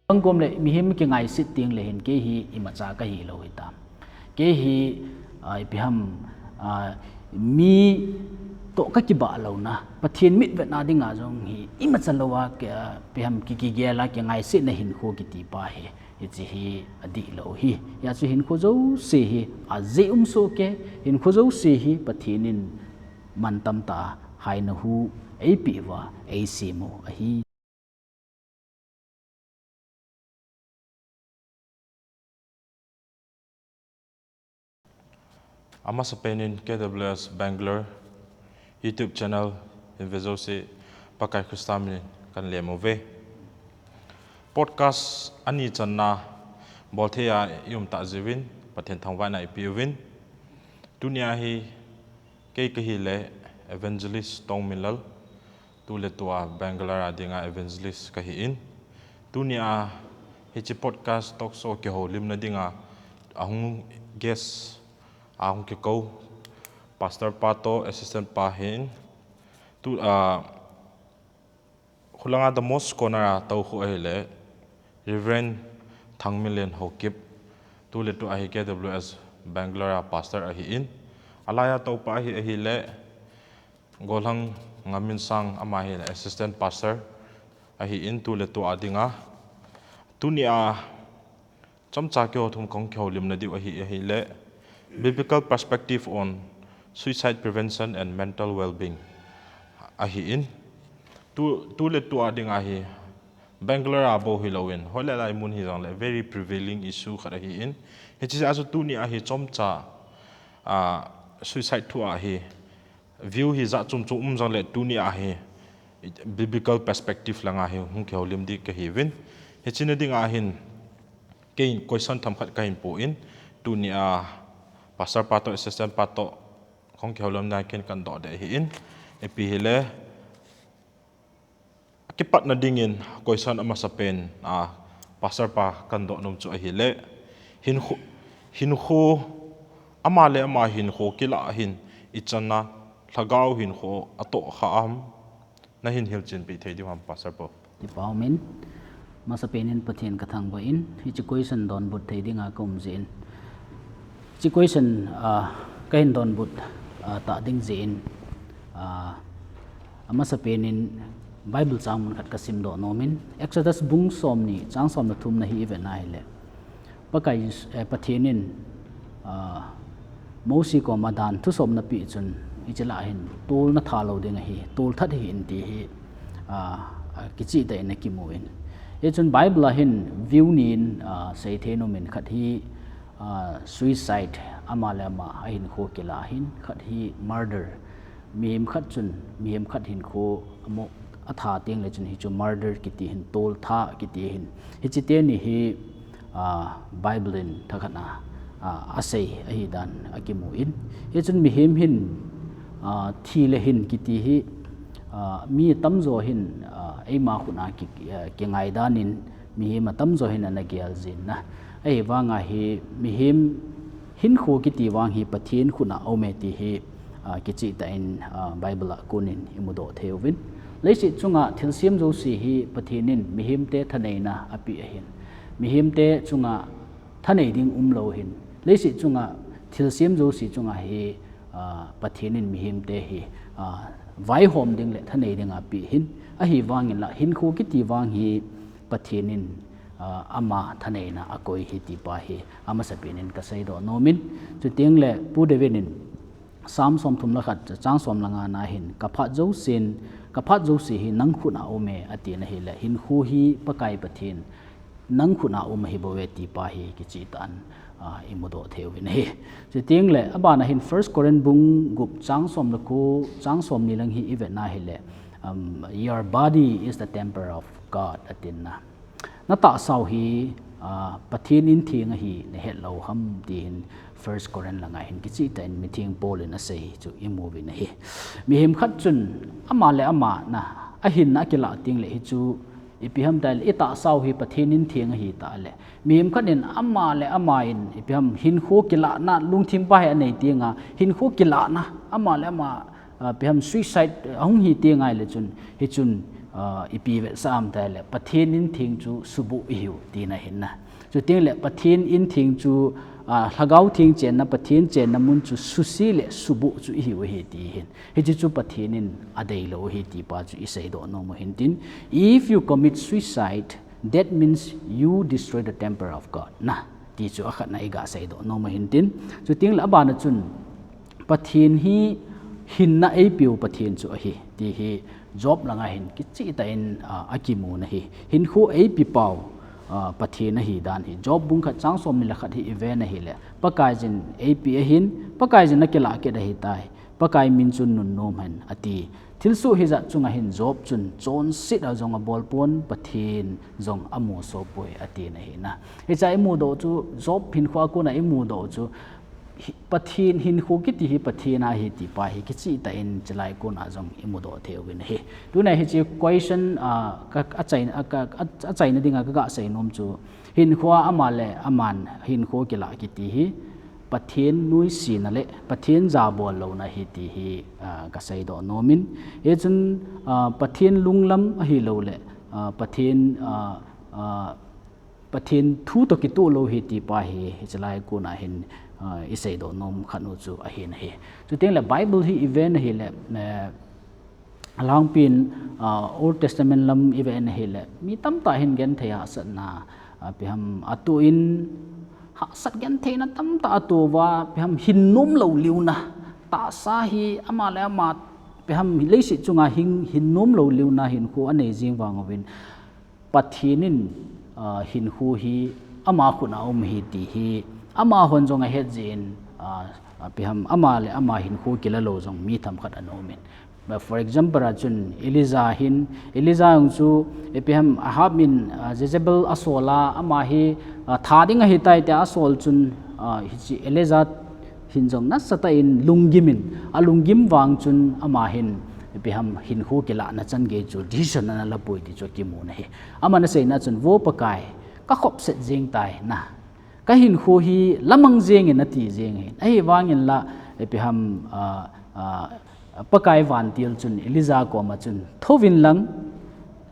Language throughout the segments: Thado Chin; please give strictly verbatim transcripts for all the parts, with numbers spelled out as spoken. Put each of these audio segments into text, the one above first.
Bangkom le mihem kingaiset teng le hin kei hi imacha kahi lou hitam. Kei hi, ah, ipi ham, ah, mi toh kakibah louna, Pathen mitvetna dinga jong hi imacha louva, ah, ipi ham ki, kigel a kingaisetna hinkho kiti pa hi, hiche hi adih lou hi. Hijeh chun hinkho jouse hi, ajeh um soh kei, hinkho jouse hi Pathen in mantam tah a haina hu eipeh uva, eisem u ahi. Amasapen in K W S Bangalore YouTube channel hin ve jouse Pakai Christa min in kahin lem uve. Podcast ani channa bolthei a i um tah jeh uvin Pathen thangvahna ipe uvin. Tunia hi kei kahi le Evangelist Tongminlal, tuletua Bangalore a dinga evangelist kahi in. Tunia hiche podcast talk show kihoulimna dinga ahung guest, ahung kikou Pastor pa toh assistant pa hin. Tu, ah, khulanga the most corner a tou khu ahile Reverend Thangminlen Haokip, tuletua hi K W S Bangalore a pastor ahi in. Alai a tou pa ahi, ahile Golhang Ngaminsang, ama hi assistant pastor ahi in, tuletua dinga. Tunia chomcha keiho thum kahung kihoulimna diu ahi, ahile Biblical Perspective on Suicide Prevention and Mental Wellbeing ahi in. Tu, tuletua dinga hi Bangalore a bou hilou in, hoilai lai mun hijongle very prevailing issue khat ahi in. Hiche jeh a chu tunia hi chomcha, ah, suicide thu a hi view hi jat chom chom um jongle tunia hi biblical perspective langa hi hung kihoulim ding kahiuvin. Hiche na dinga hin kei in question themkhat kahin po in, tunia pastor pa toh assistant pa toh kahung kihoulimna ken kahin doh ding ahi in. Ipi hile, akipatna dingin question amasapen a pastor pa kahin doh nom chu ahile, hinkho, hinkho, ama le ama hinkho kilah a hin ichan a lhagao hinkho atoh kha ham, nahin hilchen peh thei diu ham, Pastor Paul? Kipah umin, amasapen in Pathen kathangvah in, hiche question donbut thei dinga kaum jeh in, hiche question, ah, kahin donbut, ah, tah ding jeh in, ah, amasapen in Bible chang mun khat kasimdoh nom in, Exodus bung somni chang somle thumna hi ivet na hile, Pakai, eh, Pathen in, ah, Mosi koma dan thusomna apeh chun, hiche lah a hin tolna tha lou ding ahi, tolthat hih in ti hi, ah, ah, kicheh tah in akimu in. Hichun Bible a hin view ni in, ah, seithei nom in, khat hi, ah, suicide, ama le ama ahinkho kilah ahin, khat hi murder, mihem khat chun mihem khat hinkho amo atha teng le chun hichu murder kiti ahin, toltha kiti ahin. Hiche teni hi, ah, Bible in thakhat a, ah, asei ahi dan akimu in. Hichun mihem hin, ah, thi le hin kiti hi, ah, mi atamjo hin, ah, eima khut a ki, ah, kingai dan in mihem atamjo hin ana gel jin na. Ahivanga hi mihem hinkho kiti vang hi Pathen khut a aume ti hi, ah, kicheh tah in, ah, Bible a kon in imudoh thei uvin. Leiset chunga thilsem jouse hi Pathen in mihemte thaneina apeh ahin. Mihemte chunga thanei ding umlou ahin. Leiset chunga thilsem jouse chunga hi, ah, Pathen in mihemte hi, ah, vaihom ding le thanei ding apeh ahin. Ahivangin la hinkho kiti vang hi Pathen in, ah, ama thaneina akoi ahi ti pa hi amasapen in kaseidoh nom in. Chuteng le Pu David in Psalm somthum le khat, chang som le nga na hin, kaphat jousen, kaphat jouse hi nang khut a aume, ati na hile, hinkho hi Pakai Pathen nang khut a um ahi bouve ti pa hi kicheh tah in, ah, imudoh thei uvin ahi. Chuteng le, abana hin First Corinth bung gup chang som le ko, chang somni lang hi ivet na hile, um, "Your body is the temple of God," atin na. Natahsa u hi, ah, Pathen in theng ahi, nahet lou ham, ti hin First Corinth langa hin kicheh tah in mitheng Paul in asei chu imu uvin ahi. Mihem khat chun ama le ama na, ahinna akilah teng le hichu ipi ham tile, itahsa u hi Pathen in theng ahi tah le, mihem khat in ama le ama in ipi ham hinkho kilahna lungthim pa hi anei teng a, hinkho kilahna ama le ama, ah, ipi ham suicide, ah, ahung hi teng ahile chun, hichun, ah, ipi vetsah ham itile, Pathen in theng chu suboh ihiu tina ahin na. Chuteng le Pathen in theng chu, ah, Lhagao Theng chenna, Pathen chenna mun chu susie le suboh chu ihiu ahi ti ahin. Hiche chu Pathen in adeilou ahi ti pa chu iseidoh nom u ahin tin. If you commit suicide, that means you destroy the temple of God. Na, ti chu akhatna iga seidoh nom u ahin tin. Chuteng le abana chun, Pathen hi hinna eipeu Pathen chu ahi, ti hi Job langa hin kicheh tah in, ah, akimun ahi. Hinkho eipepau, ah, Pathen ahi dan hi Job bung khat chang somni le khat hi iven ahile, Pakaiyin eipe ahin, Pakaiyin akilah kit ahitai. Pakai min chun nunnom hen ati. Thilsoh hijat chunga hin Job chun chonset a jong abol pon, Pathen jong amusah poi ati na ahi na. Hichea imudoh chu, Job hinkho a kona imudoh chu, hi-, Pathen hinkho kiti hi Pathen a ahi ti pa hi kicheh tah in chulai kona jong imudoh thei uvin ahi. Tuna hiche question, ah, ka, achaina, a, ka, a, achaina dinga kaga seinom chu, hinkho a ama le aman hinkho kilah kiti hi Pathen nuisatna le Pathen jabol louna ahi ti hi, ah, kaseidoh nom in. Hichun, ah, Pathen lunglam ahilou le, ah, Pathen, ah, ah, Pathen thu toh kitoh lou ahi ti pa hi, hiche lai kona hin, ah, iseidoh nom khat u chu ahin ahi. Chuteng le Bible hi iven ahile, eh, alangpin, ah, Old Testament lam iven ahile, mi tamtah hin genthei hahsatna, ah, ipi ham atoh in, hahsat gentheina tamtah atoh uva, ipi ham hinnom lou liuna, tahsa hi ama le ama, ipi ham leiset chunga hin, hinnom lou liuna hinkho anei jing vang uvin, Pathen in, ah, hinkho hi ama khut a um ahi ti hi, amahon jong ahet jeh in, ah, ipi ham, ama le ama hinkho kila lou jong mi themkhat ana um in. But for example, a chun Elijah hin, Elijah jong chu, ipi ham, Ahab in, ah, Jezebel asol a, ama hi, ah, tha ding ahitai tia asol chun, ah, hiche Elijah hin jong nasatah in lunggim in, alunggim vang chun ama hin, ipi ham, hinkho kilahna changei chu decision ana la poi ti chu akimun ahi. Aman aseina chun, Vo Pakai, kakhopset jeng tai na. Kahinkho hi lamang jeng in ati jeng ahin. Ahivangin la, ipi ham, ah, ah, Pakai vantil chun Elijah koma chun, Thouvin lang,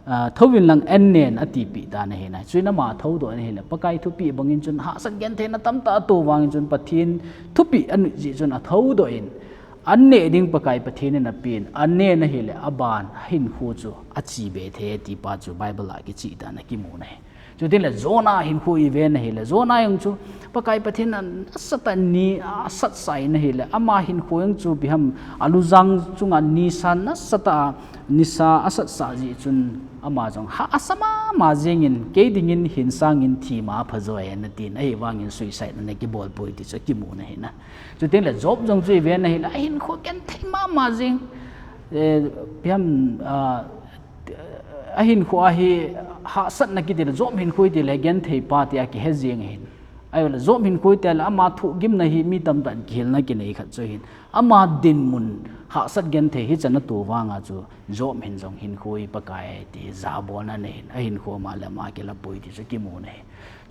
ah, thouvin lang an nen atipeh tan ahi na. Chuin ama athoudoh in ahile, Pakai thupeh bangin chun hahsat gentheina tamtah atoh vangin chun Pathen thupeh anui jeh chun athoudoh in, an neh ding Pakai Pathen in apen, an nen ahile, aban hinkho chu achibe thei ti pa chu Bible a kicheh tah in akimun ahi. Chuteng le Jonah hinkho iven ahile, Jonah jong chu Pakai Pathen in nasatah in ni asatsah in ahile, ama hinkho jong chu ipi ham, alujang chunga nisa nasatah a nisa asatsah jeh chun ama jong hahsa mama jeng in, kei dingin hin sangin thi ma pha joi e ati in, ahivangin suicide ana kibol poi ti chu akimun ahi na. Chuteng le Job jong chu iven ahile, ahinkho genthei mama jeng, eh, ipi ham, ah, ahinkho a hi hahsatna kiti le Job hinkho iti le genthei pa tia kihe jeng ahin. Ahile Job hinkho iti le ama thohgimna hi mi tamtah in kihilna kinei khat chu ahin. Ama dinmun hahsat genthei hichan atoh vanga chu Job hin jong hinkho hi Pakai ti jabolna anei in, ahinkho ama le ama kila poi ti chu akimun ahi.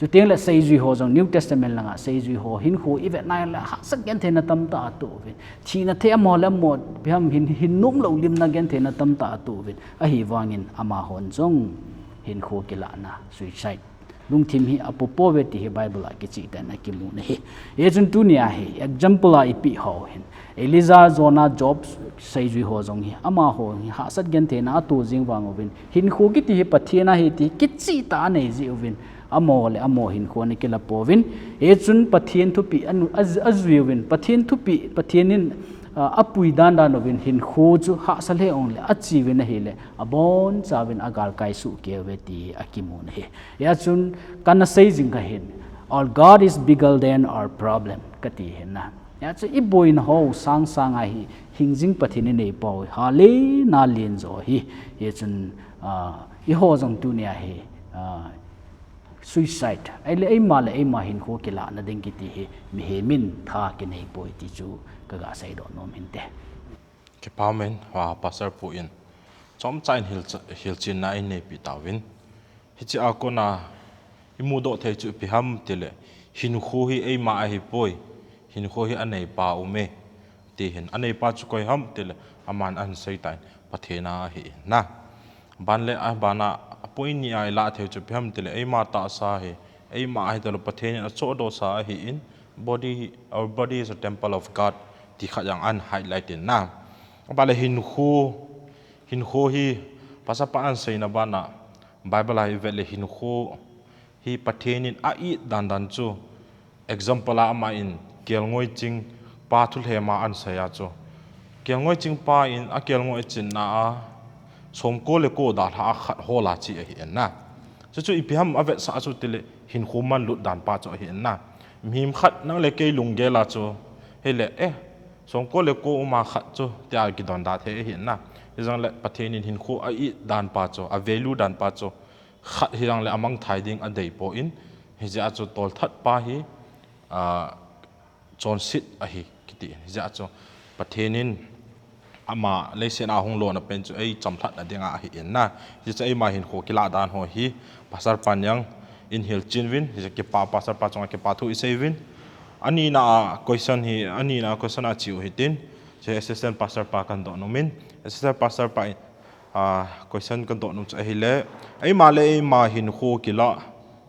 Chuteng le seijui ho jong New Testament langa seijui ho hinkho ivet nai le hahsat gentheina tamtah atoh uvin. Thina thei amaho le amaho ipi ham hin, hinnom lou limna gentheina tamtah atoh uvin. Ahivangin amahon jong hinkho kilahna, suicide, lungthim hi apoh pouve ti hi Bible a kicheh tah in akimun ahi. Hichun tunia hi example a ipeh ho hin, Elijah, Jonah, Job, seijui ho jong hi, amaho hi hahsat gentheina atoh jeng vang uvin, hinkho kiti hi Pathen a ahi ti kicheh tah a anei jeh uvin, amaho le amaho hinkho ana kila pouvin. Hichun Pathen thupeh anu-, a, ajui uvin, Pathen thupeh, Pathen in, ah, apui dandan uvin hinkho chu hahsa lheh ong le achiuvin ahile, abonchauvin agalkai soh kei uve ti akimun ahi. Hichun kana sei jing kahin, Our God is bigger than our problem, kati ahin na. Hichun iboina ho sangsang a hi, hingjing Pathen inei poi, hale na len jo hi. Hichun, ah, eiho jong tunia hi, ah, suicide, ahile eima le eima hinkho kilahna ding kiti hi, mihem in tha kinei poi ti chu kaga seidoh nom hinte. Kipa umin, ah, Pastor pu in chomcha in hil, hilchenna eineipeh tauvin. Hiche a kona imudoh thei chu ipi ham tile, hinkho hi eima ahipoi, hinkho hi aneipa aume, ti ahin, aneipa chu koi ham tile, aman ahin sei tan, Pathen a ahi na. Ban le a bana a point ni a i la thei chu ipi ham tile eima tahsa hi, eima ahi talo Pathen in achohdoh sa ahi in, body, our body is a temple of God, ti khat jong an highlight in na. Ban le hinkho, hinkho hi, Pastor pa an seina bana, Bible a i vet le hinkho hi Pathen in a it dan dan chu, example a ama in kelngoi ching pa thulhem a an sei a chu. Kelngoi ching pa in a kelngoi chin na a, somko le ko dalha a khat hol a chi ahi in na. Chu chu ipi ham a vetsah chu tile hinkho manlut dan pa chu ahi in na. Mihem khat nang le kei lunggel a chu, hile, eh, somko le ko um a khat chu, tia kidon da thei ahi in na. Hijong le Pathen in hinkho a it dan pa chu, a value dan pa chu, khat hijong le amang thai ding adei poi, hijeh a chu tolthat pa hi, a, chonset ahi kiti, hijeh a chu Pathen in ama leiset a hung lona pen chu ei chamlhatna dinga ahi in na. Hijeh chu eima hinkho kilah dan ho hi, Pastor pan jong in hilchen uvin, hijeh kipa Pastor pa chunga kipa thu i sei uvin. Anina a question hi, anina a question a chi u hitin, chu Assistant Pastor pa kan doh nom in, Assistant Pastor pa in, a, question kan doh nom chu ahile, eima le eima hinkho kilah,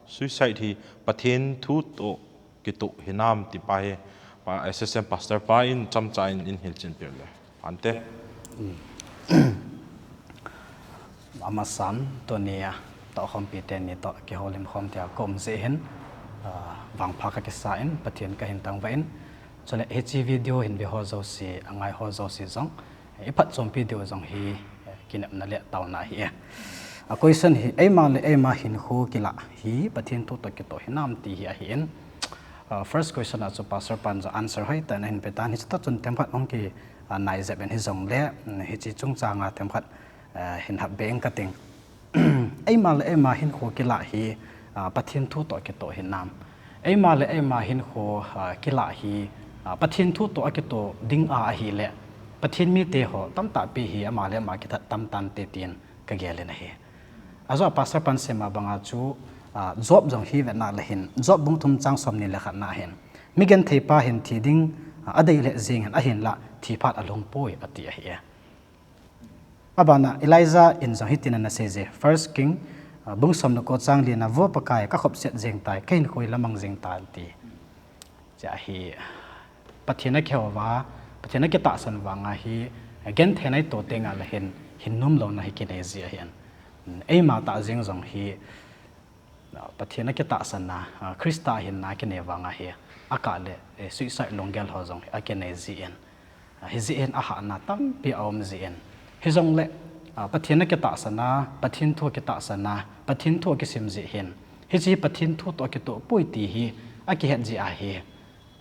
suicide hi Pathen thu toh kitoh hinam ti pa hi, pa, Assistant Pastor pa in chomcha in, in hilchen peh le. Ante. Amasan, tuni a tohkhompi teni toh kihoulim khom tia ka um jeh hin, a, vangpha ka kisa in, Pathen ka hin tangvah in, chule hiche video hin ve ho jouse, angai ho jouse jong, i phatchompi diu jong hi, eh, kinepna le taona ahi e. A question hi, eima le eima hinkho kilah hi Pathen thu toh kitoh hinam ti hi ahi in. Ah, first question a chu Pastor pan jong answer hoitah in ahin pe tan, hiche toh chun themkhat hung ki, ah, nai jep in hijong le, mm, hiche chungchang a themkhat, eh, hin hap be ing kating. Eima le eima hinkho kilah hi, ah, Pathen thu toh kitoh hinam. Eima le eima hinkho, ah, kilah hi, ah, Pathen thu toh akitoh ding a ahile, Pathen mite ho tamtah pi hi ama le ama kithat tam tante tin ka gel in ahi. Ajo a Pastor pan seima banga chu, ah, Job jong hi vetna le hin, Job bung thum chang somni le khat na hin, mi genthei pa hin thi ding, ah, adei le jeng in ahinlah thi phat alhung poi ati ahi e. Abana Elijah in jong hitin ana sei je, First King, ah, bung somle ko chang li na, Vo Pakai, ka khopset jeng tai, ka hinkho hi lamang jeng tan ti. Chea hi, Pathen a kihou va, Pathen a kitahsan vanga hi, gentheina i toh tenga le hin, hin nom louna hi kinei ji ahin. Eima tah jeng jong hi, Pathen a kitahsanna, a, Christa a hinna kinei vanga hi, akah le, eh, suicide lunggel ho jong hi akinei jin. A, hijeh hin ahahna tampi aum jin. Hijongle, a, Pathen a kitahsanna, Pathen thu a kitahsanna, Pathen thu a kisim jeh hin, hiche hi Pathen thu toh akitoh poi ti hi akihet jeh ahi.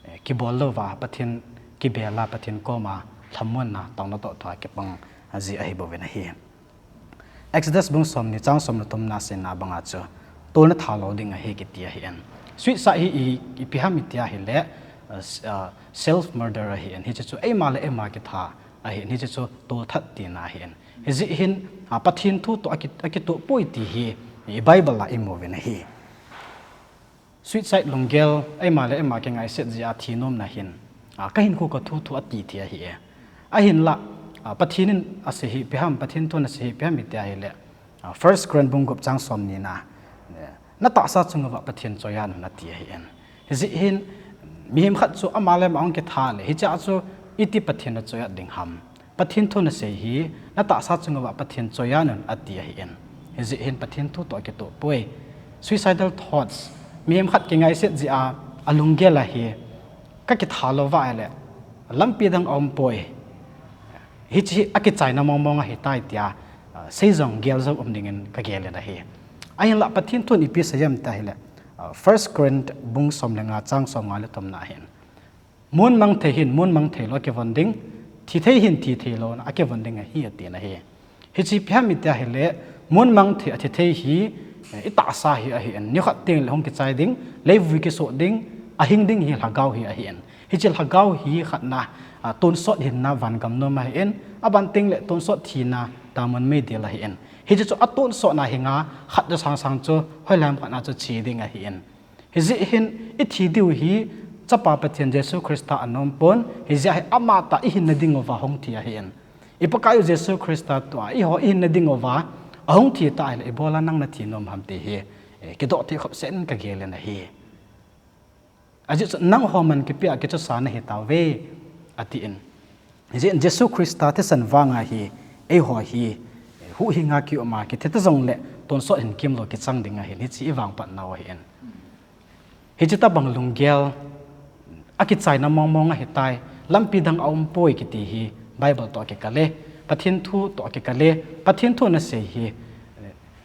Eh, kibol louva, Pathen kibela, Pathen koma lhamonna, taona toh thua kipang jeh ahi bouvin ahi. Exodus bung somni chang somle thumna seina banga chu, tolna thalou ding ahi kiti ahin. Suicide hi i, ipi ham iti ahile, uh, s-, uh, self murder ahin. Hiche chu eima le eima kitha ahin. Hiche chu tolthat tina ahin. Hijeh hin, uh, Pathen thu toh aki-, akitoh poi ti hi, i Bible a imu uvin ahi. Suicide lunggel, eima le eima kingaiset jeh a thi nomna hin, a, ka hinkho ka thu thu ati thei ahi e. Ahinlah, a, Pathen in asei hi ipi ham, Pathen thun asei hi ipi ham iti ahile, a, First Corinth bung gup chang somni na, eh, na tahsa chunga va Pathen choi-at un ati ahin. Hijeh hin, mihem khat chu ama le ama ahung kitha le, hichea chu iti Pathen a choi-at ding ham. Pathen thu nasei hi, na tahsa chunga va Pathen choi-at un ati ahin. Hijeh hin Pathen thu toh akitoh poi. Suicidal thoughts, mihem khat kingaiset jeh a, alunggel a hi, ka kitha lou va ahile, lampi dang aum poi. Hiche hi akichaina mong mong ahitai tia, a, sei jong gel jong um dingin ka gel in ahi. Ahinlah Pathen thun ipi asei em tia ahile, a, First Corinth bung somle nga chang somnga le thumna ahin. Mun mang thei hin mun mang thei lou akivon ding, thi thei hin thi thei lou akivon ding ahi, atina ahi. Hiche ipi ham iti ahile, mun mang thei, athi thei hi, eh, i tahsa hi ahin, nikhat tengle hung kichai ding, leivui kisoh ding, ahing ding hi lhagao hi ahin. Hiche lhagao hi khatna, a, tonsot hinna vangam nom ahin, aban tengle tonsot thina damun meidil ahin. Hiche chu atonsotna hinga khat le sang sang chu hoilam khatna chu thi ding ahin. Hijeh hin i thi diu hi Chapa Pathen Jesu Christa anom pon, hijeh hin amatah i hinna dinguva hung thi ahin. I Pakaiyu Jesu Christa tua eiho i hinna dinguva Ahung thi ta ahile, ibola nang nathi nom ham ti hi, eh, kidoh thei khop sen kagel in ahi. Ajeh chu nangho man kipia kichosa nahi tauve, atin. Ajeh in Jesu Christa thisan vanga hi, eiho hi, eh, huhhinga kiuma kithi ta jongle, tonsot hin kimlou kichang ding ahin, hiche ivangphat nau ahin. Hiche tabang lunggel, akichaina mongmong ahitai, lampi dang aumpoi kiti hi Bible toh akikal e, Pathen thu toh akikal e, Pathen thu nasei hi,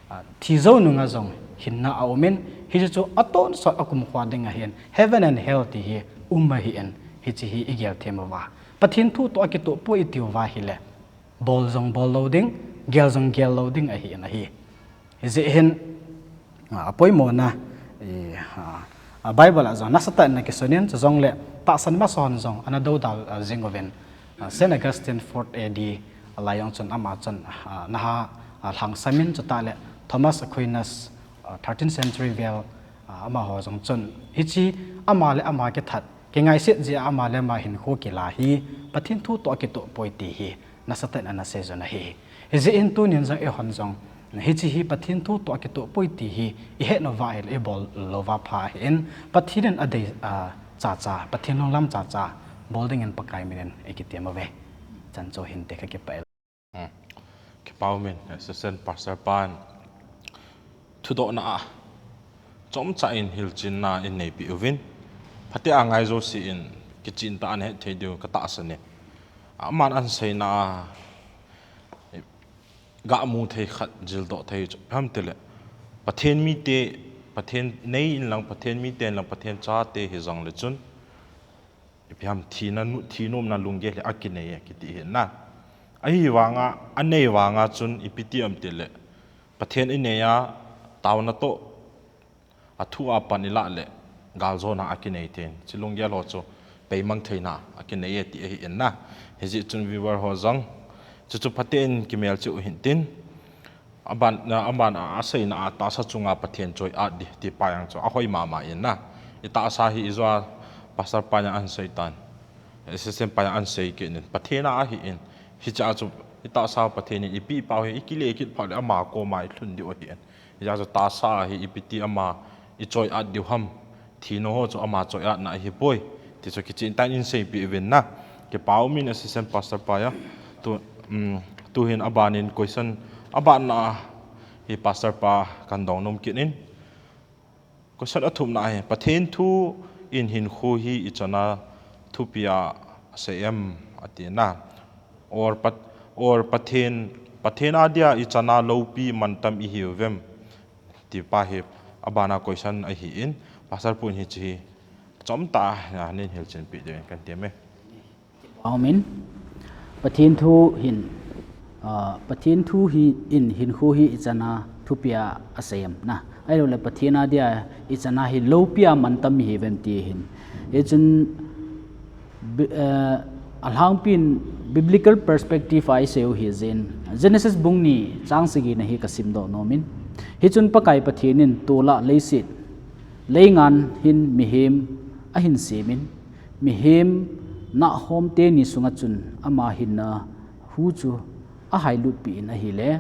a, thi jou nunga jong hinna aumin, hiche chu atonsot akumkho ding ahin, heaven and hell ti hi um ahin, hiche hi igel them uva. Pathen thu toh akitoh poi iti uva ahile, bol jong bol lou ding, gel jong gel lou ding ahin ahi. Hijeh hin, a, apoimona, i, a, a Bible a jong nasatah in ana kisun in, chujongle tahsan masa hon jong ana doudal, a, jing uvin. A, Saint Augustine fourth A D a lai jong chun ama chun, a, naha, a, lhangsam in chutah le Thomas Aquinas, a, thirteenth century vel, a, amaho jong chun hiche ama le ama kithat, kingaiset jeh a ama le ama hinkho kila hi Pathen thu toh akitoh poi ti hi nasatah in ana seijun ahi. Hijeh hin tunin jong eihon jong, hiche hi Pathen thu toh akitoh poi ti hi ihet uva ahile ibol louva pha ahin, Pathen in adei, a, chacha, Pathen lunglam chacha bol dingin Pakai min in ikitem uve. Chan chu hinte, kakipah e. Hmm. Kipa umin, Assistant Pastor pan thudohna a chomcha in hilchenna in neipeh uvin, phatea ngai jouse in kichen tah a ana het thei diu katahsan e. Aman ahin seina a, gamu thei khat jildoh thei chu ipi ham itile, Pathen mite, Pathen nei inlang, Pathen mite inlang, Pathen chate hijongle chun, ipi ham, thina nu-, thi nomna lunggel hi akinei e kiti ahi na. Ahivanga, anei vanga chun ipi ti ham itile, Pathen inei a, taona toh, athu a pan ilah le, galjona akinei thei in, hiche lunggel ho chu peimang theina akinei e ti ahi in na. Hijeh chun viewer ho jong, chuchu phaten kimelchih u hintin, aban, aban a, aseina a tahsa chunga Pathen choi-at ding ti pa jong chu ahoi mama in na. Itahsa hi ijo a Pastor pa jong ahin seitan, Assistant pa jong ahin sei kit in, Pathen a ahi in, hichea chu itahsa Pathen in eipeh pau hi ikile kit phat le ama koma ilhun diu ahi in. Hijeh chun tahsa hi ipi ti ama ichoi-at diu ham, thina ho chu ama choi-atna ahipoi ti chu kichen tah in eiseipeh uvin na. Kipa umin Assistant Pastor pa jong. Tu, um, tuhin abanin question, abanna hi Pastor pa kahin dong nom kit in. Question athumna hi, Pathen thu in hinkho hi ichan a thupi a asei em, ati na. Or Pat-, or Pathen, Pathen a dia ichan a loupi mantam ihiuvem, ti pa hi abana question ahi in, Pastor pu in hiche hi chomtah a nahin hilchen peh diuvin kahin tem e. Amen. Pathen thu hin, ah, Pathen thu hi in hinkho hi ichan a thupi a asei em na. Ahilouleh Pathen a dia ichan a hi loupi a mantam ihiuvem ti hin. Hichun bi-, eh, alhangpin biblical perspective a isei u hijeh in, Genesis bung ni chang sagi na hi kasimdoh nom in. Hichun Pakai Pathen in tol a leiset, leingan hin mihem ahin sem in, mihem nahhom teni sunga chun ama hinna hu chu ahailutpeh in ahile,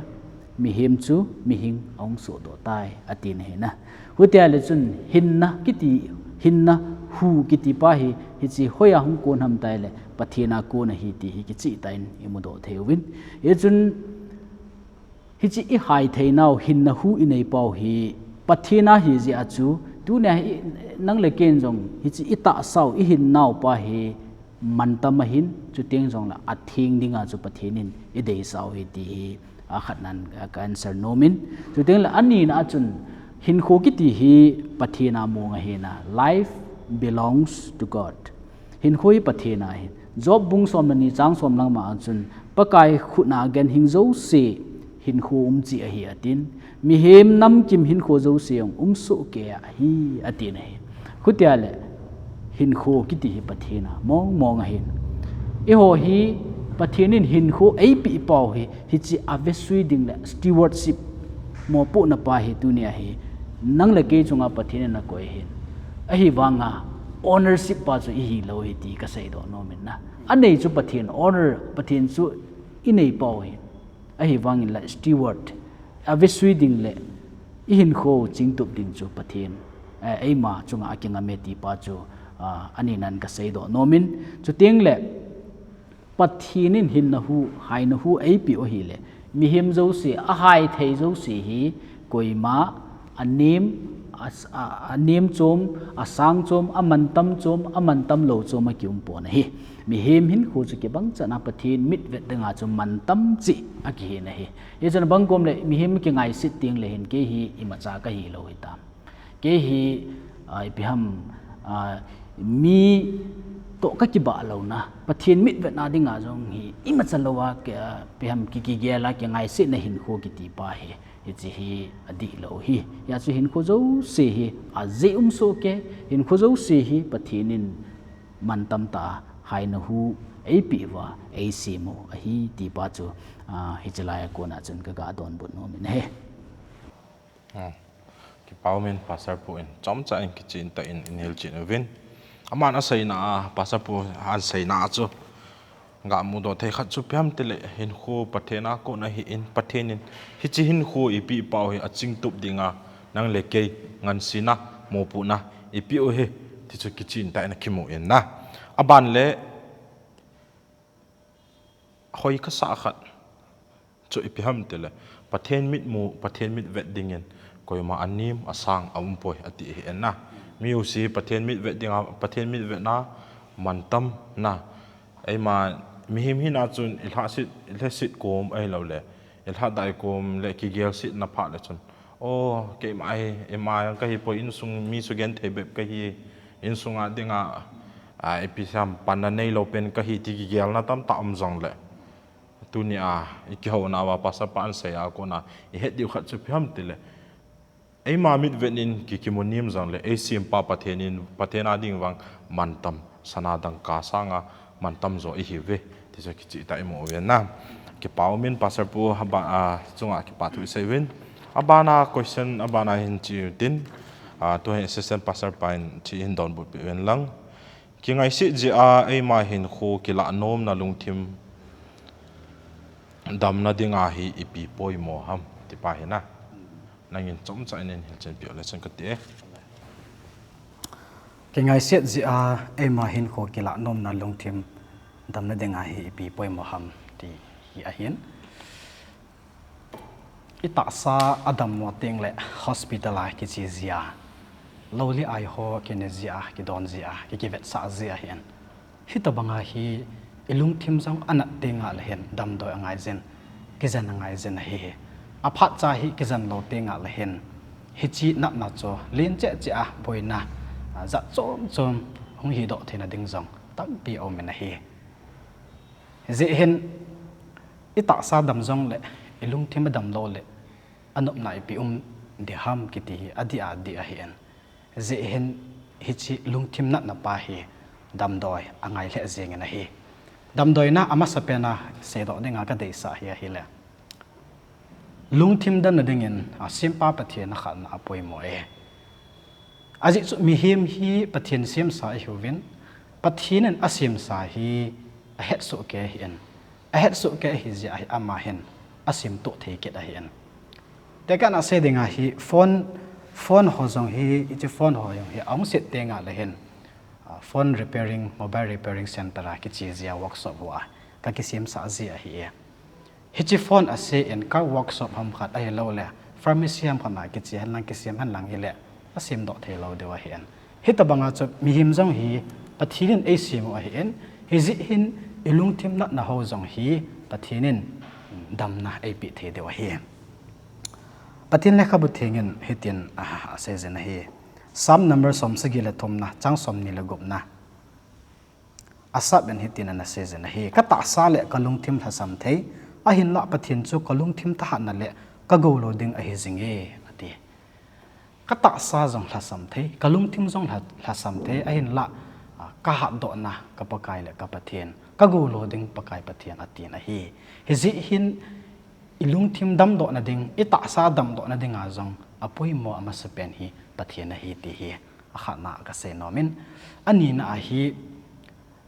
mihem chu mihing ahung sohdoh tai, ati na hi na. Hutia le chun hinna kiti, hinna hu kiti pa hi, hiche hoiya hung kon ham itile, Pathen a kon ahi ti hi kicheh tah in imudoh thei uvin. Hichun, hiche ihai theinau hinna hu inei pau hi Pathen a ahi jeh a chu, tunia hi nang le ken jong hiche itahsau ihinnau pa hi mantam ahin, chuteng jongle atheng dinga chu Pathen in ideisah u ahi ti hi akhatnan ka answer nom in. Chuteng le anina a chun hinkho kiti hi Pathen a mong ahi na, life belongs to God. Hinkho hi Pathen a ahi. Job bung som le ni chang som lang ma a chun, Pakai khut a ganhing jouse hinkho um cheh ahi atin, mihem namkim hinkho jouse jong um soh kei ahi, ati na hi. Hutia le, hinkho kiti hi Pathen a mong mong ahin. Eiho hi Pathen in hinkho eipeh pau hi, hiche a vesui ding le stewardship, mopohna pa hi tunia hi nang le kei chunga Pathen in akoi ahin. Ahivanga ownership pa chu ihi lou ahi ti kaseidoh nom in na. Anei chu Pathen, owner Pathen chu inei pau ahi. Ahivangin la steward, Avesui ding le ihinkho chingtup ding chu Pathen, eh, eima chunga akingam e ti pa chu, ah, aninan kaseidoh nomin. Chuteng le Pathen in hinna hu, haina hu eipeh u ahile, mihem jouse, ahai thei jouse hi koima, anem, a, a, anem chom, asang chom, amantam chom, amantam lou chom akium pon ahi. Mihem hinkho chu kibang chan a Pathen mitvet dinga chu mantam cheh akihin ahi. Hichun abang kom le mihem kingaiset teng le hin kei hi imacha kahi lou hitam. Kei hi, ah, ipi ham, ah, mi toh kakibah louna, Pathen mitvetna dinga jong hi imacha louva, ah, ipi ham ki, kigel a kingaisetna hinkho kiti pa hi, hiche hi adih lou hi. Hijeh chun hinkho jouse hi ajeh um sohkei, hinkho jouse hi Pathen in mantam tah a haina hu eipeh uva eisem u ahi ti pa chu, ah, hiche laiya kona chun kaga donbut nom in ahi. Hmm. Kipa umin Pastor Pu in chomcha in kichen tah in eihil chen uvin. Aman aseina a, Pastor Pu in aseina a chu gamudoh thei khat chu ipi ham itile hinkho Pathen a kon ahin, Pathen in hiche hinkho eipeh pau hi achingtup dinga nang le kei ngansena, mopohna eipeh u ahi ti chu kichen tah in akimu in ahi. Aban le hoi kasah khat chu ipi ham itile, Pathen mitmu, Pathen mitvet dingin koima anem, asang, aumpoi ati ahi in ahi. Mi jouse Pathen mitvet dinga, Pathen mitvetna mantam ahi. Eima mihem hina chun ilhaset, ilhaset kom ahilou le, ilhadai kom le kigelsetna phat le chun, o, keima hi, eima jong kahi poi, insung mi sugenthei bep kahi, insunga dinga, ah, ipi ham panna neilou pen kahi ti kigelna tamtah um jongle, tunia ikihouna uva Pastor pa in asei a kona ihet diu khat chu ipi ham itile, eima mitvet in ki, kimu nem jongle, eisem pa Pathen in, Pathen a ding vang mantam, sana dangka sanga mantam jo ihiuve ti chu kichen tah in imu uvin ahi. Kipa umin Pastor Pu, aban, ah, chunga kipa thu isei uvin. Abana question, abana hin che utin, ah, tua hi Assistant Pastor pa in che in donbut peh uvin lang. Kingaiset jeh a eima hinkho kilah nomna lungthim damna dinga hi ipi poimo ham ti pa hi ahi. Nangin chomcha in eihil chen peh u le chun kati e. Kingaiset jeh a eima hinkho kilah nomna lungthim damna dinga hi ipi poimo ham ti hi ahin. Itahsa adammo teng le hospital a kiche jia, lou le ai ho kine jia, kidon jia, ki, kivetsah jia ahin. Hitobanga hi ilungthim jong anat teng le hin damdoi angai jin, kijen angai jin ahi. Aphat cha hi kijen lou teng le hin, hiche natna chu len cheh cheh a boina, ah, jat chom chom hung hidoh theina ding jong tampi aum in ahi. Hijeh hin, itahsa dam jongle, ilungthim adam lou le, anopna ipi um ding ham kiti hi adih adih ahin. Hijeh hin, hiche lungthim natna pa hi damdoi angai lheh jeng in ahi. Damdoina amasapen a seidoh dinga kadeisah hi ahile, lungthim damna dingin, a, sempa Pathen a khatna apoimo e. Ajeh chu mihem hi Pathen semsa ihiuvin, Pathen in asemsa hi ahetsoh kei ahin, ahetsoh kei ahi jeh a hi ama hin asemtoh thei kit ahin. Tekahna sei dinga hi phone, phone ho jong hi, hiche phone ho jong hi ahung set teng le hin, a, phone repairing, mobile repairing center a kiche jia workshop hoa kakisemsah jia ahi e. Hiche phone ase in ka workshop ham khat ahilouleh pharmacy ham khat a kiche henlang kisem henlang hileh asemdoh thei lou diu ahin. Hitobanga chu mihem jong hi Pathen in eisem u ahin, hijeh hin ilungthim natna ho jong hi Pathen in damna eipeh thei diu ahi. Pathen lekhabu theng in hitin a, aseijin ahi. Psalm number somsagi le thumna, chang somni le gupna. Asaph in hitin ana seijin ahi, ka tahsa le ka lungthim lhasam thei, ahinlah Pathen chu ka lungthim thahatna le ka goulou ding ahi jinge, ati. Ka tahsa jong lhasam thei, ka lungthim jong lha, lhasam thei, ahinlah, a, ka hatdohna, ka Pakai le ka Pathen, ka goulou ding Pakai Pathen atin ahi. Hijeh hin, i lungthim damdohna ding, i tahsa damdohna dinga jong apoimo amasapen hi Pathen ahi ti hi akhatna a kasei nomin. Anina a hi,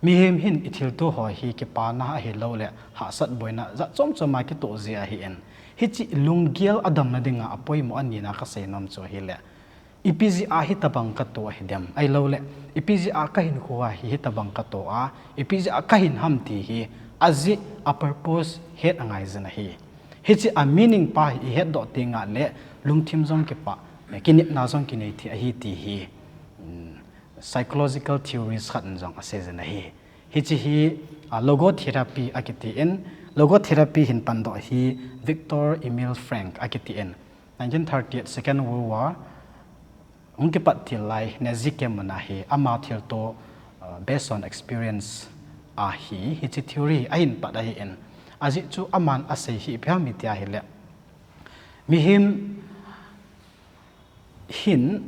mihem hin i thilto ho hi kipana ahilouleh hahsat boina jat chom chom a kitoh jeh ahin. Hiche lunggel adamna dinga apoimo anina kasei nom chu ahile, ipi jeh a hitabang kato ahidem, ahilouleh ipi jeh a kahinkho a hi hitabang kato a, ipi jeh a kahin ham ti hi, ajeh a purpose het angaijin ahi. Hiche a meaning pa hi ihetdoh tengle lungthim jong kipah, kinepna jong kinei thei ahi ti hi psychological theories khat in jong aseijin ahi. Hiche hi logotherapy akitin, logotherapy hin pandoh hi Viktor Emil Frankl akitin, nineteen thirty-eight Second World War hung kipat til lai Nazi camp muna hi ama thilto, based on experience ahi, hiche theory ahin pat ahin, ajeh chu aman asei hi ipi ham iti ahile, mihem hin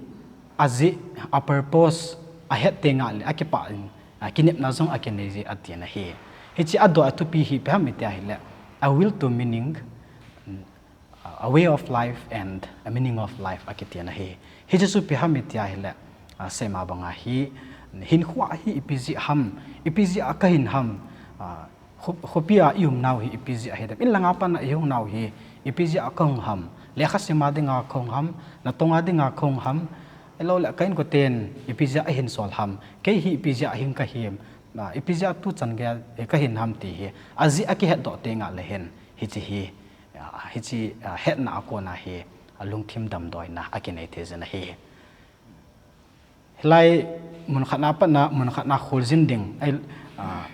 ajeh a purpose ahet tengle akipah in, kinepna jong akinei ji atin ahi. Hiche adoh a thupi hi ipi ham iti ahile, a will to meaning, a way of life and a meaning of life akitin ahi. Hiche chu ipi ham iti ahile, seima banga hi hinkho a hi ipi jeh ham, ipi jeh a kahin ham, khopi a iumnau hi ipi jeh ahidem, inlanga pat a ihungnau hi ipi jeh a kahung ham, lekha sima dinga kahung ham, natonga dinga kahung ham, ahilouleh ka inkoten ipi jeh a ahinsol ham, kei hi ipi jeh a hing kahim, ipi jeh a tuchan gei kahin ham ti hi ajeh akihetdoh tengle hin, hiche hi, hiche hetna a kona hi lungthim damdoina akinei theijin ahi. Hilai munkhatna patna munkhatna kholjin ding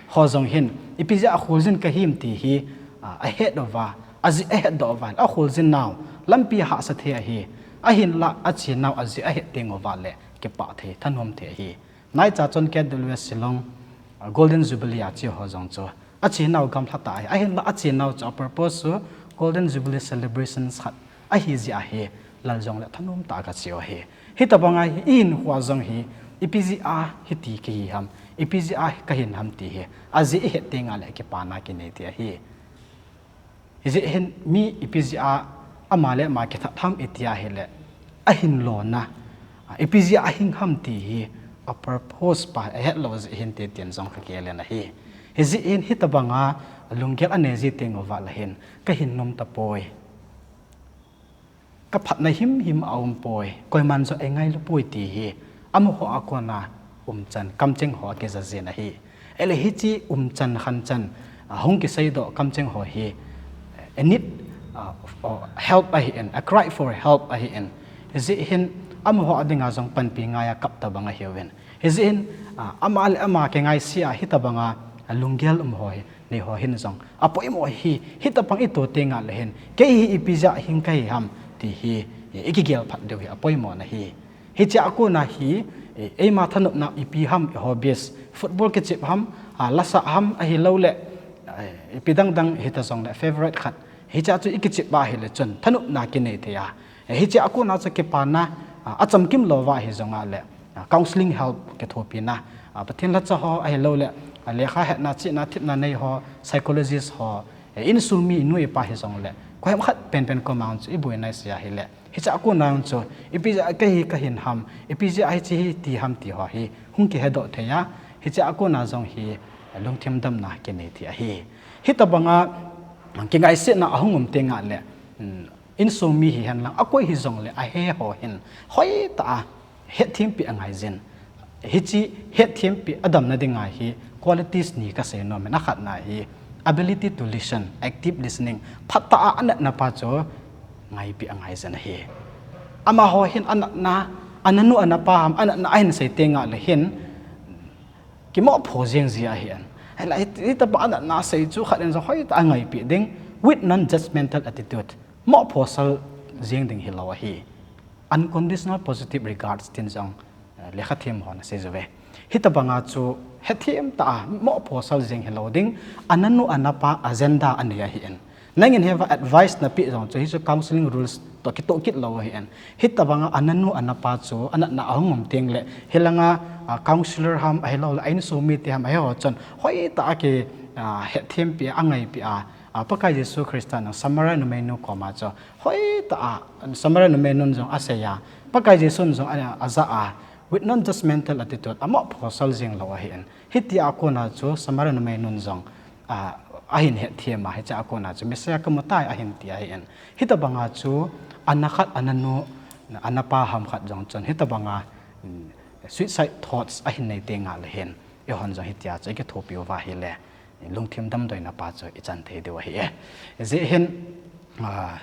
ho jong hin, ipi jeh a kholjin kahim ti hi ahetdoh uva, ajeh ahetdoh uva akholjin nau lampi hahsa thei ahi. Ahinlah achennau ajeh ahet teng uva le kipah thei, thanom thei ahi. Naicha chun K W S Shillong Golden Jubilee a che ho jong chu achennau gamlha tah ahi. Ahinlah achennau chu a purpose chu Golden Jubilee celebrations khat ahi jeh ahi, lal jongle thanom tah a gache u ahi. Hitabanga hi ihinkho a jong hi ipi jeh a hiti kahi ham, ipi jeh a kahin ham ti hi ajeh ihet tengle kipana kinei thei ahi. Hijeh hin mi ipi jeh a ama le ama kithat ham iti ahile, ahin lona, ipi jeh a ahing ham ti hi a purpose pa ahetlou jeh hin te tin jong kagel in ahi. Hijeh hin hitabanga lunggel anei ji teng uva le hin kahin nom tapoi, kaphatna himhim aumpoi, koiman jong eingailupoi ti hi amaho a kona umchan kamcheng ho akija jin ahi. Ahile hiche umchan khanchan hung kiseidoh kamcheng ho hi a need of help ahin, a cry for help ahin, hijeh hin amaho a dinga jong panpi ngai a kap tabang ahiuvin. Hijeh hin ama le ama kingaisea hitabanga lunggel um ho hi, neiho hin jong apoimo hi, hitabang ito tengle hin kei hi ipi jeh a hing kahi ham ti hi ikigel phat diu hi apoimo na hi. Hichea kona hi eima thanopna ipi ham, hobbies, football kichep ham, lasah ham, ahilouleh ipi dangdang hita jongle favourite khat, hichea chu ikichep a ahile chun thanopna kinei thei a. Hichea kona chu kipana achamkim louva hijongle counselling help kithopina, Pathen lhacha ho ahilouleh lekha hetna, chihna, thepna nei ho, psychologist ho, insung mi inu ipa hijongle koiham khat penpen koma chu ibuina isei ahile, hichea kona chu ipi jeh a kahi kahin ham, ipi jeh a hiche hi ti ham ti ho hi hung kihedoh thei a, hichea kona jong hi lungthim damna kinei thei ahi. Hitabanga kingaisetna ahung um tengle insung mi hihen lang akoi hijongle ahe ho hin hoitah a hetthimpeh angaijin. Hiche hetthimpeh adamna dinga hi qualities ni kasei nom in, akhatna hi ability to listen, active listening, phatah a anatna pa chu ngaipeh angaijin ahi. Amaho hin anatna, ananu anapa ham anatna ahin sei tengle hin kimohpho jeng ji ahin. Ahile hitobang anatna sei chu khat in jong hoitah a ngaipeh ding, with non-judgmental attitude, mohphosal jeng ding hilou ahi. Unconditional positive regards tin jong lekhathem hon asei jiuve. Hitobanga chu hetthem tah a mohphosal jeng hilou ding, ananu anapa agenda anei ahin. Nangin hiva advice napeh jong chu hichu counselling rules toh kitoh kit lou ahin. Hitobanga ananu anapa chu anatna ahung um tengle hilanga counsellor ham ahilouleh a insung mite ham ahiho chun hoitah a kihetthempeh a, angaipeh a, Pakai Jesu Christa in Samaria numeinu koma chu hoitah a, Samaria numeinun jong asei a, Pakai Jesun jong ajah a, with non-judgmental attitude, amohphosal jeng lou ahin. Hitia kona chu Samaria numeinun jong ahin hetthem a, hiche a kona chu Messiah kamu tai ahin ti ahin. Hitabanga chu ana khat, ana nu, ana pa ham khat jong chun hitabanga, mm, suicide thoughts ahin nei teng le hin, eihon jong hitia chu ikithopi uva ahile, lungthim damdoina pa chu ichan thei diu ahi e. Hijeh hin, ah,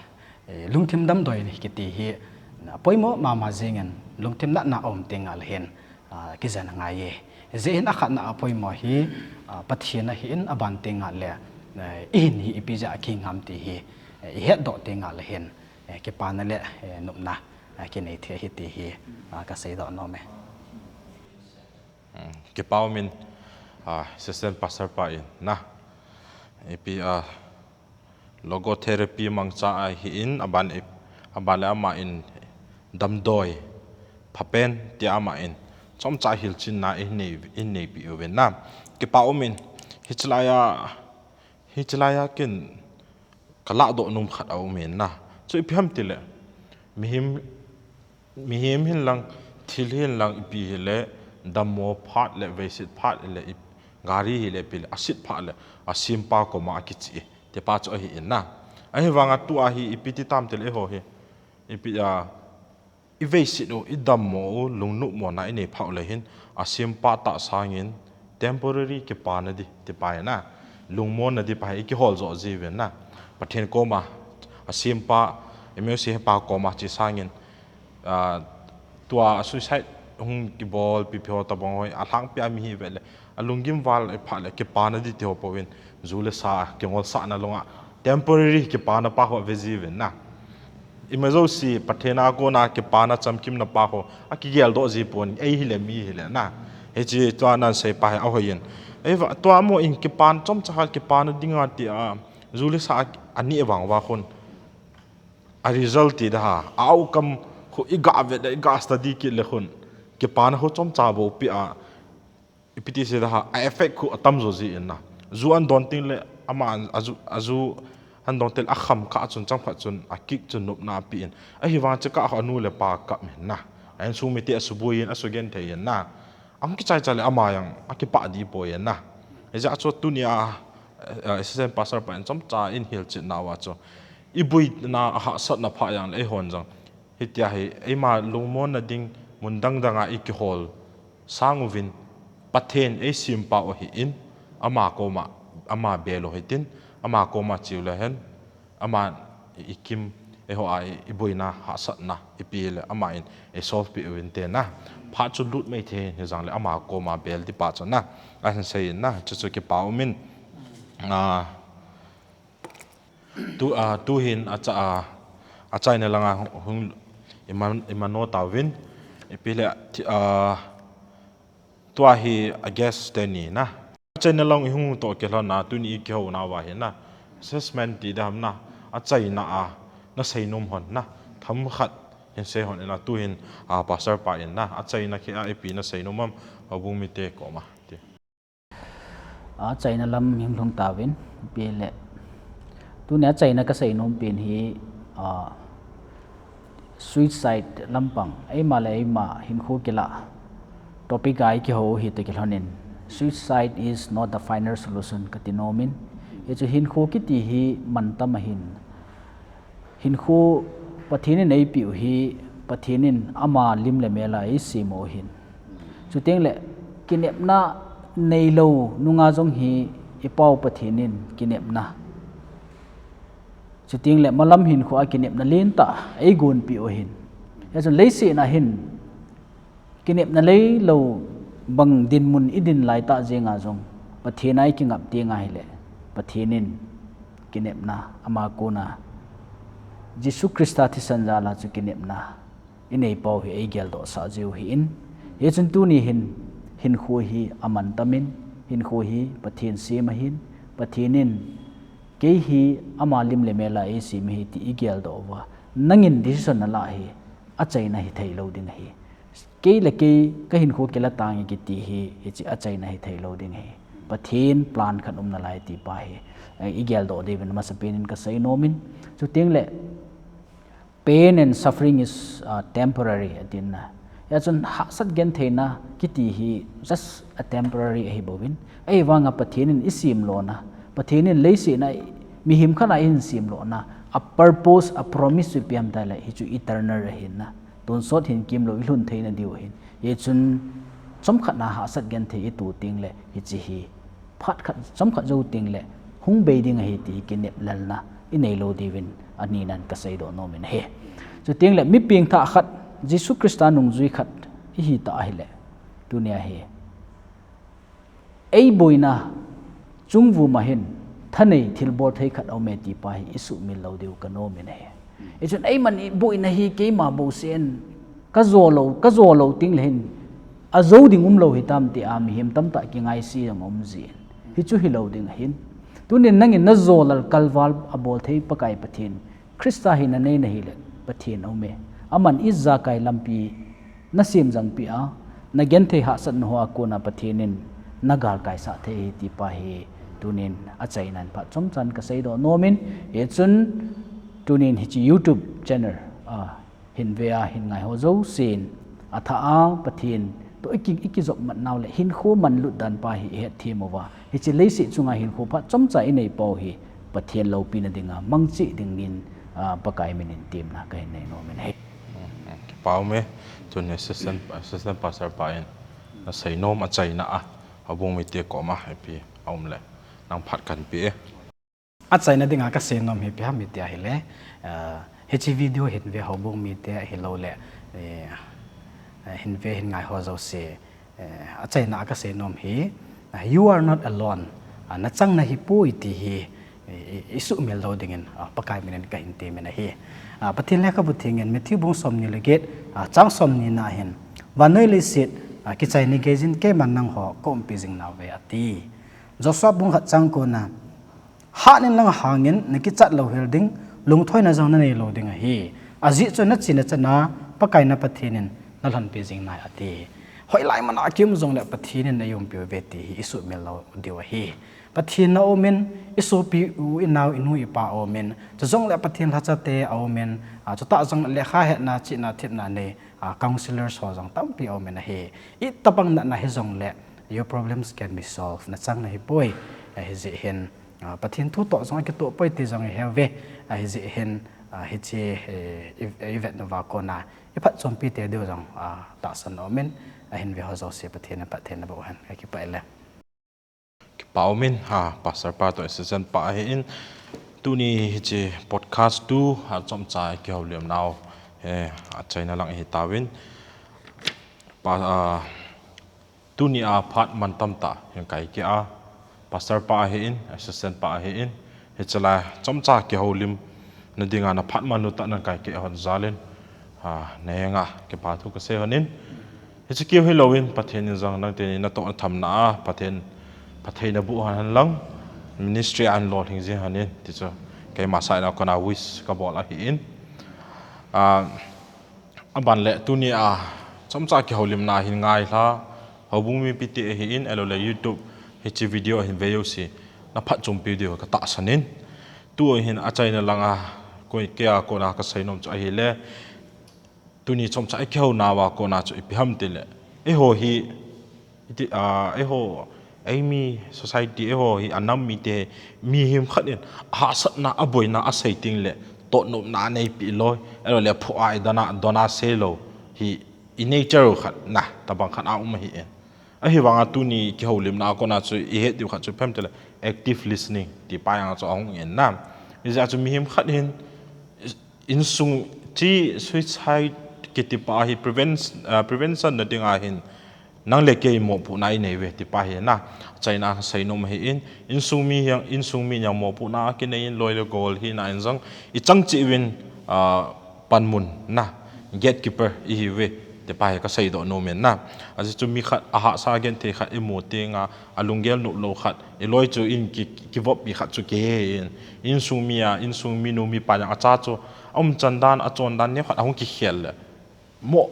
lungthim damdoi kiti hi, ah, poimo mama jingin lungthim natna aum teng le hin, ah, kijen angai e. Hijeh hin akhatna a poimo hi, ah, Pathen ahin, aban teng le, eh, ihin hi ipi jeh a kihing ham ti hi, eh, ihetdoh teng le hin, eh, kipana le, eh, nopna, eh, kinei thei ahi ti hi, ah, kaseidoh nom e. Hmm, kipa umin, ah, assistant pastor pa in na. Ipi, ah, logotherapy mangcha ahin, aban, aban le ama in damdoi, phapen ti ama in chomcha hilchenna in nei, in neipi uvin na. Kipa umin, hichelai a, hichelai a kin kaladoh nom khat aumin na. Chu ipi ham tile, mihem, mihem hin lang, thil hin lang ipi hile, dammo phat le, veiset phat le, ip-, gari hile, ipi le, aset phat le, asempa koma akiche e, tipa chu ahin na. Ahivanga tua hi, ipi ti tam tile, eiho hi, ipi a, iveiset u, idammo u, lungnopmona inei phat u le hin, asempa tah sangin, temporary kipana di, tipa hi na. Lungmonna di pa hi, ikihol jo jiuvin na. Pathen koma, asempa, Emmaus hepa koma che sangin, ah, tua suicide hung kibol pipi ho tabang ho, alhangpi a mi hi ve le, alunggim val iphat le, kipana di ti ho pouvin, ju le sa, kingolsahna lunga, temporary kipana pa ho ve jiuvin na. Ima jouse, Pathen a kona kipana chamkimna pa ho, akigeldoh ji pon, ei hile mi hile na. Hiche tua nan sei pa hi ahoiyin. Eiva, tua mo in kipan chomcha khat kipana dinga ti a, ju le sa a, aneh vang uva khun. A result ti da ha, a outcome khu iga vet le, iga study kit le khun. Kipana khu chomcha bou pi a, ipi ti sei da ha, a effect khu atam jo ji in na. Ju an don teng le, ama an, a ju, a ju an don teng le, akham kha chun, chang phat chun, akick chun nopna ape in. Ahivang che kah khu anu le apa kap in na. A insung mite asuboi in, asugenthei in na. Ahung kichai chai le ama jong, akipah di poi in na. Hijeh a chu tunia, eh, assistant pastor pa in chomcha in hilchetna uva chu. Iboina ahahsatna pha jong le, eihon jong. Hitia hi, eima lungmonna ding mun dang dang a ikihol sang uvin, Pathen eisempa u ahin, ama koma, ama bel u hitin, ama koma che u le hen, ama ikim, eiho a i, iboina, hahsatna, ipi le, ama in, eisolve pi uvin te na. Phat chu lut mai thei, hijong le, ama koma bel di pa chu na. Ahin sei in na, chu chu kipa umin, ah, Tu, ah, tuhin acha-, ah, achaina langa hung, hung ima, ima no tauvin. Ipi le, thi-, ah, tua hi a guest teni na. Achaina lang ihung toh kilhon na, tuni ikihou nauva hi na. Assessment ti dam na, achaina a, nasei nom hon na. Themkhat hin sei hon in na, tuhin, ah, pastor pa in na. Achaina khi a ipi nasei nom am, houbung mite koma. Ti. Achaina lam hung lhung tauvin, ipi le. Tuni achaina kasei nom pen hi, ah, suicide lampang, eima le eima hinkho kilah topic a ikihou u hi toh kilhon in. Suicide is not the final solution kati nom in. Hichu hinkho kiti hi mantam ahin. Hinkho Pathen in eipeh u hi, Pathen in ama lim le mel a eisem u ahin. Chuteng le, kinepna neilou nunga jong hi i Pa u Pathen in kinepna. Chuteng le, malam hinkho a kinepna lentah eigonpeh u ahin. Hichun leiset a hin, kinepna leilou bang dinmun idin laitah jenga jong, Pathen a ikingap teng ahile, Pathen in kinepna ama kona, Jesu Christa thisan jal a chu kinepna inei pau hi eigeldoh sah jiu ahin. Hichun tuni hin, hinkho hi amantam in, hinkho hi Pathen sem ahin, Pathen in kei hi ama lim le mel a eisem ahi ti igeldoh uva, nangin decision nalah hi, achaina hithei lou ding ahi. Kei le kei kahinkho kila tange kiti hi, hiche achaina hithei lou ding ahi. Pathen plan khat um nalai ti pa hi, eh, igeldoh diuvin masapen in kasei nom in. Chuteng le, pain and suffering is, uh, temporary, atin na. Hichun hahsat gentheina kiti hi just a temporary ahi bouvin. Ahivanga Pathen in isem lona, Pathen in leiset a mihem khat a eihin sem lona, a purpose, a promise chu ipi ham itile, hichu eternal ahin na. Tonsot hin kimlou ilhun theina diu ahin. Hichun chomkhat na hahsat genthei ito tengle, hiche hi phat khat, chomkhat jou tengle, hung bei ding ahi ti kinep lelna inei lou diuvin, anina kaseidoh nomin ahi. Chutengle, mi pengthah khat, Jesu Christa nungjui khat ihi ta ahile, tunia hi eiboina chungvum a hin thanei thilbol thei khat aume ti pa hi isuhmil lou diu kanomin ahi. Hichun eiman iboina hi keima bouseh in kajo lou, kajo lou tengle hin ajou ding umlou hitam tia mihem tamtah kingaise jong aum jin. Hichu hilou ding ahin. Tunin nangin najo lal kalval abol thei Pakai Pathen Christa hi nanei nahile, Pathen aume. Aman ijakai lampi nasem jangpeh a, nagenthei hahsatna hoa kona Pathen in nagalkaisah thei ahi ti pa hi tunin achaina in phat chomchan kaseidoh nomin, hichun tunin hiche YouTube channel a hin ve a hin ngai ho jousen, athah a Pathen toh iki, ikijopmat nau le hinkho manlut dan pa hi ihet them uva, hiche leiset chunga hinkho phat chomcha inei pau hi Pathen loupina dinga mangcha dingin, a, Pakai minin temna kahin nei nomin ahi. Kipa ume, tun assistant, assistant pastor pa in asei nom achaina a, houbung mite koma ipi aum le, nang phat kahin pe e. Achaina dinga kasei nom hi ipi ham iti ahile, a, hiche video hin ve houbung mite ahilouleh, eh, hin ve hin ngai ho jouse, eh, achaina a kasei nom hi, ah, you are not alone. Ah, nachang nahipoi ti hi, i, i, isuhmil lou dingin, ah, Pakai minin kahin temin ahi. Ah, Pathen lekhabu thengin Matthew bung somni le get, ah, chang somni na hin, vannoi leiset, ah, kichai nagei jin keiman nangho kaumpi jing nauve ati. Joshua bung khat chang ko na, Hatnin lang hangin nakichat louhel ding, lungthoina jong nanei lou ding ahi. Ajeh chu nachena chana Pakai na Pathen in nalhonpi jing nai ati. Hoilai mana kium jongle Pathen in eiumpiuve ti hi isuhmil lou diu ahi. Pathen aumin, isopi u, inao, inu, ipa aumin, chujongle Pathen lhachate aumin, a, chutah jong lekha hetna, chihna, thepna nei, a, counselors ho jong tampi aumin ahi. Itobang natna hijongle, your problems can be solved. Nachang nahipoi, a, hijeh hin, a, Pathen thu toh jong akitoh poi ti jong iheuve, a, hijeh hin, a, hiche, eh, i, ivet nauva kona, iphatchompi tei diu jong, a, tahsan aumin, ahin ve ho jouse Pathen in phatthei naboh hen, kakipah e. Kipa umin, a, Pastor pa toh assistant pa ahin, tuni hiche podcast tu, a, chomcha kihoulim nau, eh, achaina lang hitauvin, pa, a, Tunia phat mantam tah hin kaikhia, Pastor pa ahin, Assistant pa ahin, hichelai chomcha kihoulimna dinga naphat manlu tah nan kaikhia hon jalin, a, nahenga kipa thu kasei honin. Hiche keu hilouvin Pathen in jong nangteni natoh nathamna a, Pathen, Pathen naboh hen lang, ministry a nalolhing jing honin, tichu keima side a kona wish kabol ahin. A, Aban le tunia chomcha kihoulimna hin ngailha, houbung mipite ahin, ahilouleh YouTube hiche video hin ve jouse, naphatchompi diu katahsan in. Tuhin achaina langa, koi, keia kona kasei nom chu ahile, tuni chomcha ikihounauva kona chu ipi ham tile, eiho hi, Iti, a, eiho, eimi society eiho hi anam mite, mihem khat in ahahsatna, aboina asei tengle, totnopna aneipi loi, ahilouleh phoa idona, dona seilou, hi i nature khat na, tobang khat aum ahin. Ahivanga tuni kihoulimna a kona chu ihet diu khat chu ipi ham tile, active listening, ti pa jong chu ahung in na. Hijeh chun mihem khat hin, insung, hiche suicide kiti pa hi prevent, a, prevention na dinga hin, nang le kei mopohna inei uve, ti pa hi na. Achaina a kasei nom ahin, insung mi hiang, insung mi hiang mopohna kinei in loi le gol hina in jong, ichang cheh uvin, a, panmun na, gatekeeper ihi uve, ti pa hi kaseidoh nom in na. Ajeh chu mi khat ahahsa genthei khat imu tenga, alunggel nop lou khat, iloi chu in ki, kivoppi khat chu kihe in, insung mi a, insung minu mipa jong acha chu, aumchan dan, achon dan, neokhat ahung kikhel le. Mo,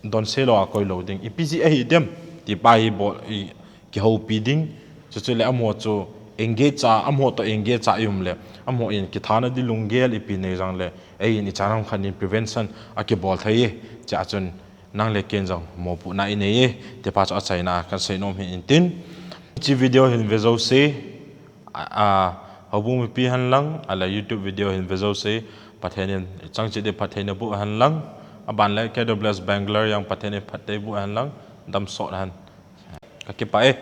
donse lou a koi lou ding. Ipi jeh ahi dem, ti pa hi bol, i, kihoupi ding. Chuchu le amaho chu engage a, amaho toh engage a i um le. Amaho in kithana di lunggel ipi nei jong le. Eiin ichan ham khat in prevention akibol thei e. Chua chun nang le ken jong mopohna inei e. Ti pa chu achaina a kasei nom hi intin. Hiche video hin ve jouse. a, a, houbung mipi hen lang, ahileh YouTube video hin ve jouse, Pathen in chang cheh ding phattheina boh hen lang, aban le K W S Bangalore jong Pathen in phatthei boh hen lang, damsot hen. Ka kipah e.